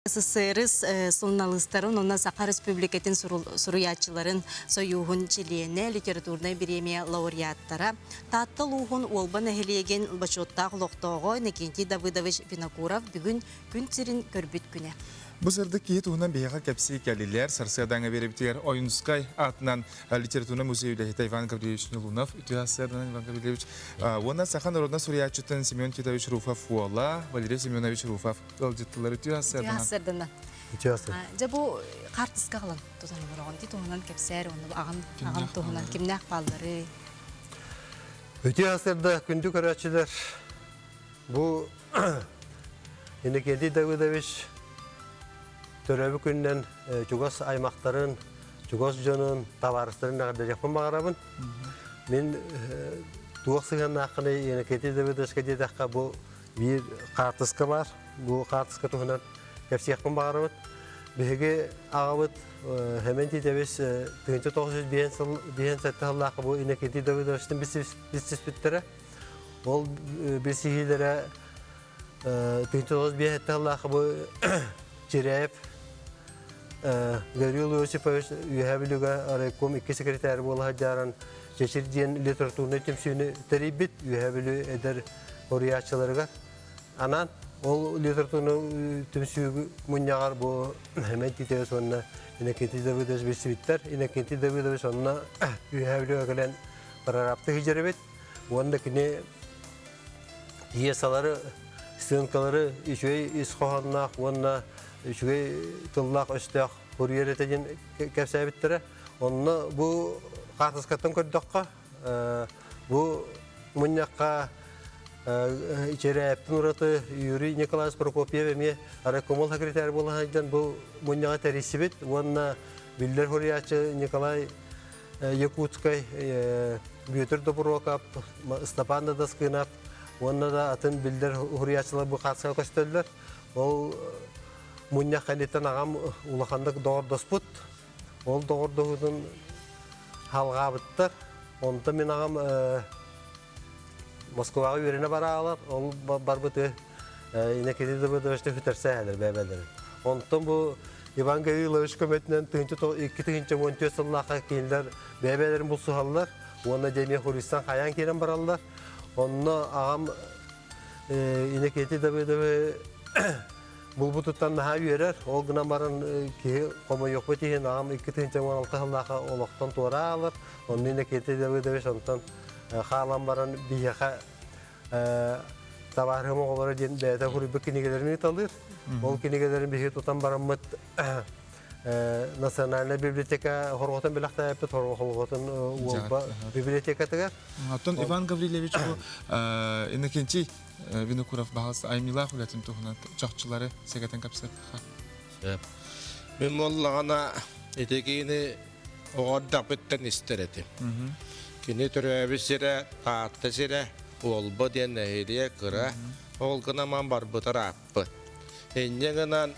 СССР суруналыыстарын уонна Саха Республикатын суруйааччыларын сойууһун чилиэнэ, литературнай бириэмийэ лауреаттара, Таатта улууһун Уолба нэһилиэгин бочуоттаах олохтооҕо Иннокентий Давыдович Винокуров бүгүн күн сирин көрбүт күнэ. Бу сырдык киһи туһунан биһиэхэ кэпсии кэллилэр. Сарсыардаҥҥа биэрэбитигэр Ойунскай аатынан литературнай музей үлэһитэ Иван Гаврильевич Нелунов, үтүө сарсыарданан Иван Гаврильевич, уонна саха народнай суруйааччытын Семен Титович Руфов уола Валерий Семенович Руфов ыалдьыттылар үтүө ас сарданан. Үтүө Дьэ бу хаартыска ылан тутан олороҕун ди туһунан кэпсээр уонна аҕам аҕам туһунан кимнээх бааллары. Үтүө сарда күндү көрөөччүлэр бу Иннокентий Давыдович төрөөбүт күнүнэн чугас аймахтарын, чугас дьонун, табаарыстарын эҕэрдэлиэхпин баҕарабын. Мин туох сыһыаннааххыный Иннокентий Давыдовичка диэтэххэ бу Биир хаартыска баар. Бу хаартыска туһунан кэпсиэхпин баҕарабыт. Биһиги аҕабыт Хэмэн Тиитэбис 1905 сыл 57 сыллаахха бу Иннокентий Давыдовичтын билсиспиттэрэ. Ол билсиһиилэрэ 1905 сыллаахха бу Чиряев Гаврил Иосифович Үөһээ Бүлүүгэ райком икки секретарь буола сылдьаран Чэчир диэн литературнай түмсүүнү тэрийбит Үөһээ Бүлүү эдэр Уруйааччыларыгар анаан ол литературнай түмсүү мунньаҕар бу Хэмэн Титович уонна Иннокентий Давыдович билсибиттэр. Иннокентий Давыдович онно Үөһээ Бүлүүгэ кэлэн прорабты сылдьар эбит. Уонна кини пьесалары, сценкалары үчүгэй ис хоһоонноох уонна үчүгэй тыллаах-өстөөх суруйар этэ диэн кэпсээбиттэрэ. Онно бу хаартыскаттан көрдөххө, Бу мунньахха Ичэрээптин ураты Юрий Николаевич Прокопьев эмиэ райкомол секретарь буола сылдьан бу мунньаҕы тэрийсибит уонна биллэр суруйааччы Николай Якутскай, Бүөтүр Добуруокап, Степан Дадаскынов уонна да атын биллэр суруйааччылар бу хаартыскаҕа көстөллөр. Ол мунньах кэнниттэн аҕам улаханнык доҕордоспут. Ол доҕордоһуутун халҕаабыттар. Онтон мин аҕам Москваҕа үөрэнэ бараалар. Ол барбыты Иннокентий Давыдовичты хүтэрсээһэлэр бэйбэлэрин. Онтон бу Иван Гаврилович көмөтүнэн 2014 сыллаахха кинилэр бэйбэлэрин булсуһаллар уонна дьэ эмиэ хуристан хайаан киирэн бараллар. Онно аҕам Иннокентий Давыдовы Булбутуттан наһаа үөрэр. Ол гынан баран киһи хомойуохпут иһин аҕам 2016 сыллаахха олохтон туора аалар. Онно Иннокентий Давыдович онтон хаалан баран биһиэхэ табаарыһым оҕолоро диэн бэйэтэ суруйбут кинигэлэрин ыыталыыр. Ол кинигэлэрин биһиги тутан бараммыт Национальная библиотека хорҕотун бэлэхтээппит хорҕотун Уолба библиотекатыгар. Оттон Иван Гаврильевич бу Иннокентий Винокуров баһылыс айымньылаах үлэтин туһунан чахчылары сэгэтэн кэпсэттэххэ. Сөп. Мин буоллаҕына ити киини оҕордохпуттан истэр этим. Кини төрөөбүт сирэ Таатта сирэ, Уолба диэн нэһилиэк кыра, ол гынан ман барбыта ырааппыт. Инньэ гынан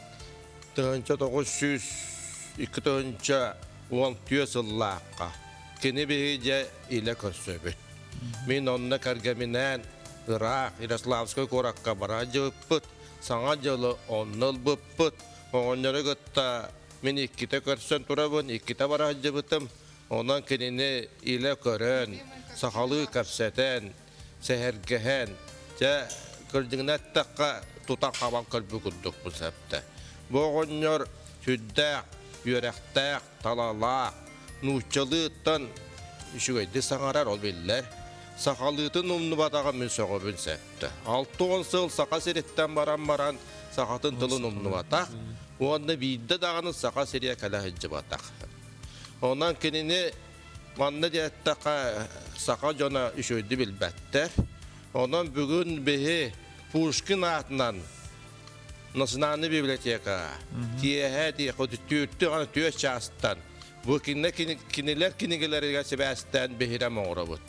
1902 14 сыллаахха кини биһиги дьэ илэ көрсөбүт. Мин онно кэргэминээн ыраах Ярославскай куоракка бара дьыбыппыт, Саҥа дьылы онно ылбыппыт. Оҕонньору кытта мин иккитэ көрсөн турабын, иккитэ бара сылдьыбытым. Онон кинини илэ көрөн, сахалыы кэпсэтэн, сэһэргэһэн, дьэ, кырдьыгынан эттэххэ, тута хабан көрбүт курдукпун сөптө. Бу оҕонньор сүрдээх үөрэхтээх, талалаах, нууччалыыттан үчүгэйдик саҥарар, ол биллэр. Сахалыытын умнубатаҕын мин сөҕөбүн сөптө. 60 сыл Саха сириттэн баран баран сахатын тылын умнубатах уонна биирдэ даҕаны Саха сириэ кэлэ сылдьыбатах. Онон кинини манна диэттэххэ саха дьоно үчүгэйдик билбэттэр. Онон бүгүн биһи Пушкин аатынан Национальная библиотека киэһэ түөртү түөрт чаастан бу кинилэр кинигэлэригэр сибээстээн биһирэм оҥоробут.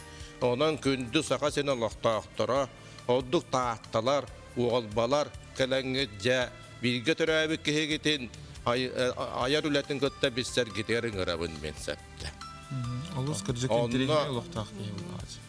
Онон күндү Саха сирин олохтоохторо, ордук таатталар, уолбалар кэлэҥҥит дьэ бииргэ төрөөбүт киһигитин айар үлэтин кытта билсэргитигэр ыҥырабын мин сөптө. Олус кырдьык интэриэһинэй олохтоох киһи буолааччы.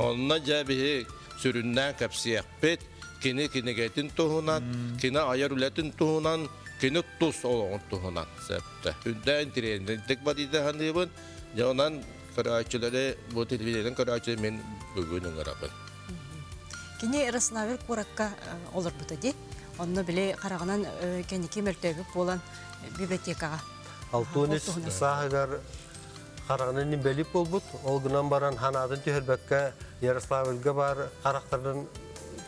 Онно дьэ биһи сүрүннээн кэпсиэхпит. Кини кинигэтин туһунан, кини айар үлэтин туһунан, кини тус олоҕун туһунан сөптө. Үрдээн интириэһинэйдик барыйда саныыбын. Дьэ онон көрөөччүлэри, бу телевидениенэн көрөөччүлэри мин бүгүн ыҥырабын. Кини Ярославль куоракка олорбута дии. Онно били хараҕынан кэнники мөлтөөбүт буолан библиотекаҕа. Алтуонис сааһыгар хараҕынан инбэлиит буолбут. Ол гынан баран ханаатын түһэрбэккэ Ярославльга баар харахтарын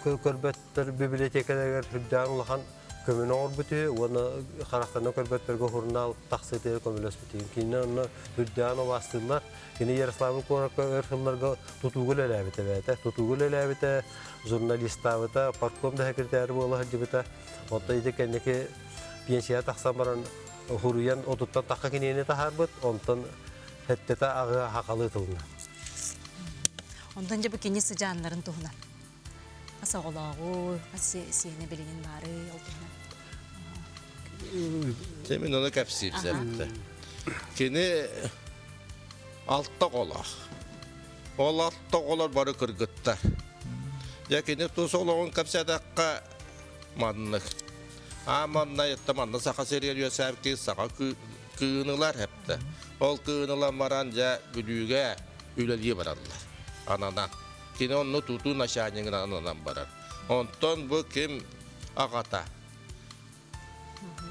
көрбөттөр библиотекаларыгар үрдээн улахан көмөнү оҥорбут үһү уонна харахтарынан көрбөттөргө сурунаал тахсыытыгар көмөлөспүт үһү. Кинини онно үрдээн убаастыыллар. Кини Ярославль куоракка өр сылларга тутууга үлэлээбитэ бэйэтэ. Тутууга үлэлээбитэ, журналистаабыта, партком да секретарь буола сылдьыбыта. Оттон ити кэнники пенсияҕа тахсан баран хуруйан отуттан тахха кинигэни таһаарбыт, онтон сэттэтэ аҕыа хахалыы тылына. Онтон дьэ бу кини сыдьааннарын туһунан. Хас оҕолооҕу, хас сиэнэ билигин баары ол туһунан. Дьэ мин ону кэпсиир сэртэ. Кини алта оҕолоох. Ол алта оҕолор бары кыргыттар. Дьэ кини тус олоҕун кэпсээтэххэ маннык. Аа манна это манна саха сиригэр үөсээбит саха кыынылар эптэ. Ол кыынылан баран дьэ Бүлүүгэ үлэлии бараллар. Ананан. Кини онно тутуу начальнигынан ананан барар. Онтон бу ким аҕата?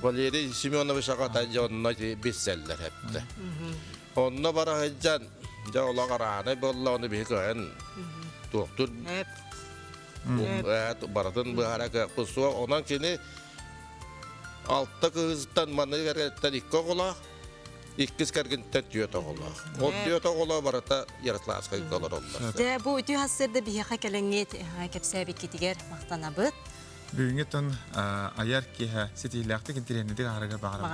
Валерий Семенович аҕата дьэ онно билсэллэр эптэ. Онно бара сылдьан дьэ олох араанай буолла ону биһи кыайан туохтур барытын быһара кыахпыт суох. Онон кини алта кыыстан маннык эргэттэн икки оҕолоох, иккис кэргинтэн түөрт оҕолоох. Ол түөрт оҕолоох барыта Ярославскайга олороллор. Дьэ, бу үтүө сарсыарда биһиэхэ кэлэҥҥит кэпсээбиккитигэр махтанабыт. Бүгүҥҥү тон айар киэһэ ситиһиилээхтик интэриэһинэйдик аһарыгар баҕарабыт.